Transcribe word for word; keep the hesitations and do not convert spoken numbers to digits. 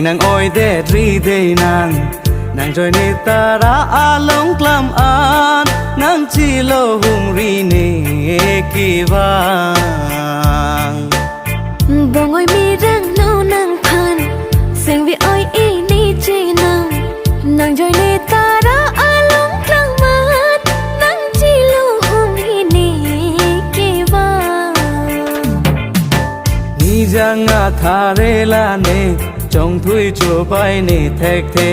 Nang oidet ri dei nang, nang joine tara along klam an, nang chilo humri ne kevang. Bongoi mirang no nangphan, sengvi oi ini chenam, nang joine tara along klam an, nang chilo humri ne kevang. Nijang athare lane, chongthui chobai ne thekthe,